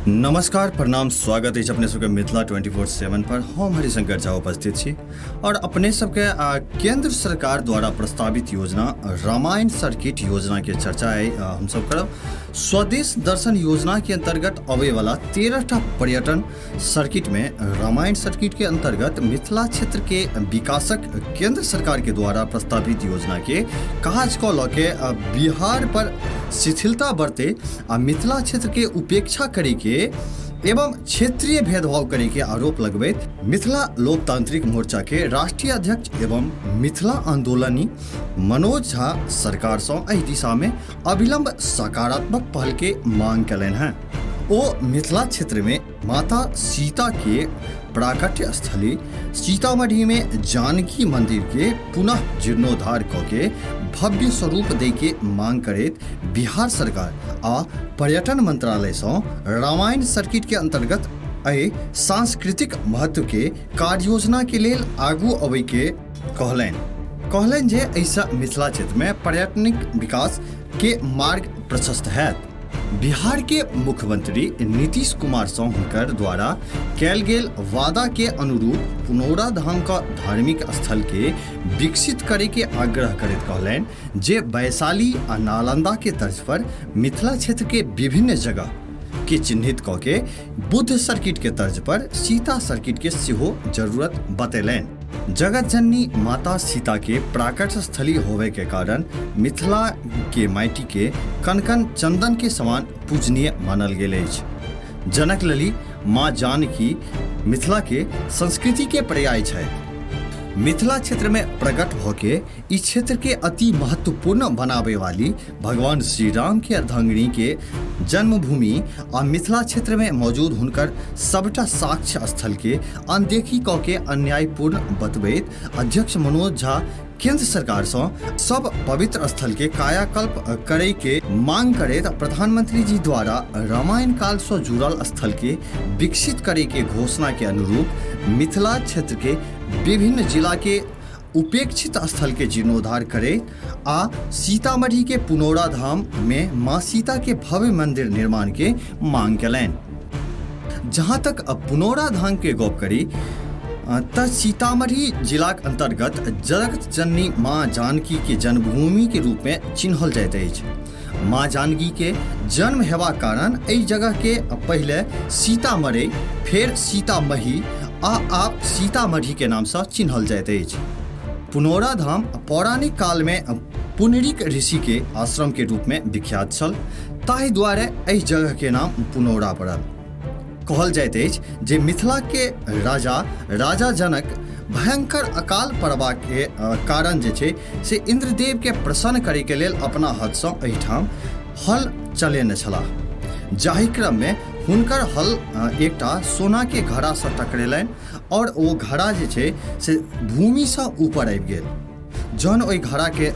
नमस्कार, प्रणाम, स्वागत अछि अपने सबके मिथिला 24/7 पर। हम हरिशंकर झा उपस्थित छी और अपने सबके केंद्र सरकार द्वारा प्रस्तावित योजना रामायण सर्किट योजना के चर्चा हम सब करब। स्वदेश दर्शन योजना के अंतर्गत अबै वाला 13टा पर्यटन सर्किट में रामायण सर्किट के अंतर्गत मिथिला क्षेत्र के विकासक केंद्र सरकार के द्वारा प्रस्तावित योजना के काज कऽ लऽ के बिहार पर शिथिलता बरते आ मिथिला क्षेत्र के उपेक्षा करे के एवं क्षेत्रीय भेदभाव करे के आरोप लगबैत मिथिला लोकतांत्रिक मोर्चा के राष्ट्रीय अध्यक्ष एवं मिथिला आंदोलनी मनोज झा सरकार सँ एहि दिशा में अविलंब सकारात्मक पहल के मांग कयलनि हैं। ओ मिथिला क्षेत्र में माता सीता के प्राकट्य स्थली सीतामढ़ी में जानकी मंदिर के पुनः जीर्णोद्धार कऽ के भव्य स्वरूप दै के मांग करैत बिहार सरकार आ पर्यटन मंत्रालय सँ रामायण सर्किट के अंतर्गत एहि सांस्कृतिक महत्व के कार्ययोजना के लेल आगू अबै के कहलनि। कहलनि जे एहिसँ मिथिला क्षेत्र में पर्यटनिक विकास के मार्ग प्रशस्त हैत। बिहार के मुख्यमंत्री नीतीश कुमार सँ हुनकर द्वारा कयल गेल वादा के अनुरूप पुनौरा धाम का धार्मिक स्थल के विकसित करे के आग्रह करैत कहलनि जे वैशाली आ नालंदा के तर्ज पर मिथिला क्षेत्र के विभिन्न जगह के चिन्हित कऽ के बुद्ध सर्किट के तर्ज पर सीता सर्किट के सेहो जरूरत बतेलनि। जगत जननी माता सीता के प्राकट्य स्थली होवे के कारण मिथिला के माटि के कनकन चंदन के समान पूजनीय मानल गेल अछि। जनक लली माँ जानकी मिथिला के संस्कृति के पर्याय छथि। मिथिला क्षेत्र में प्रकट भ के ई क्षेत्र के अति महत्वपूर्ण बनावे वाली भगवान श्री राम के अर्धांगिनी के जन्मभूमि आ मिथिला क्षेत्र में मौजूद हुनकर सबटा साक्ष्य स्थल के अनदेखी कऽ के अन्यायपूर्ण बतबैत अध्यक्ष मनोज झा केंद्र सरकार सँ सब पवित्र स्थल के कायाकल्प करे के मांग करैत प्रधानमंत्री जी द्वारा रामायण काल सँ जुड़ल स्थल के विकसित करे के घोषणा के अनुरूप मिथिला क्षेत्र के विभिन्न जिला के उपेक्षित स्थल के जीर्णोद्धार करे आ सीतामढ़ी के पुनौरा धाम में माँ सीता के भव्य मंदिर निर्माण के मांग कयलनि। जहाँ तक पुनौरा धाम के गप करी तऽ सीतामढ़ी जिलाक अंतर्गत जगत जननी माँ जानकी के जन्मभूमि के रूप में चिन्हल जाइत अछि। माँ जानकी के जन्म हेबाक कारण एहि जगह के पहिले सीतामढ़ी, फेर सीतामही आ आब सीतामढ़ी के नाम सँ चिन्हल जाइत अछि। पुनौरा धाम पौराणिक काल में पुनरिक ऋषि के आश्रम के रूप में विख्यात छल, ताहि दुआरे एहि जगह के नाम पुनौरा पड़ल। कहल जाइत अछि जे मिथिला के राजा राजा जनक भयंकर अकाल पड़बाक के कारण जे छै से इंद्रदेव के प्रसन्न करे के लेल अपना हाथ सँ एहिठाम हल चलेने छलाह, जाहि क्रम में हुनकर हल एकटा सोना के घड़ा सँ टकरेलनि और ओ घड़ा जे छै से भूमि सँ ऊपर आबि गेल। जहन ओहि घड़ा के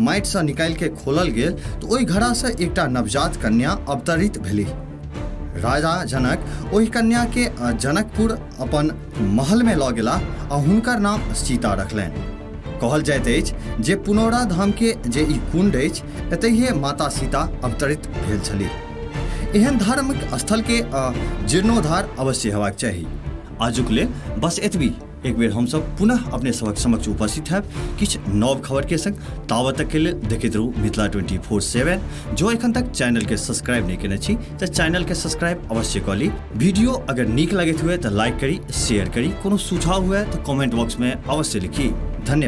माटि सँ निकालि के खोलल गेल तऽ ओहि घड़ा सँ एकटा नवजात कन्या अवतरित भेलीह। राजा जनक ओहि कन्या के जनकपुर अपन महल में लऽ गेलाह आ हुनकर नाम सीता रखलनि। कहल जाइत अछि जे पुनौरा धाम के जे ई कुंड अछि एतहिए माता सीता अवतरित भेल छलीह। एहन धार्मिक स्थल के जीर्णोद्धार अवश्य हेबाक चाही। आजुक लेल बस एतबी। एक बेर हमसब पुनः अपने सबक समक्ष उपस्थित हैब किछु नव खबर के संग। तावत तक के लेल देखैत रहू मिथिला 24/7। जो एखन तक चैनल के सब्सक्राइब नहीं केने छी तऽ चैनल के सब्सक्राइब अवश्य कऽ ली। वीडियो अगर नीक लगैत हुए तऽ लाइक करी, शेयर करी, कोनो सुझाव हुए तऽ कमेंट बॉक्स में अवश्य लिखी। धन्यवाद।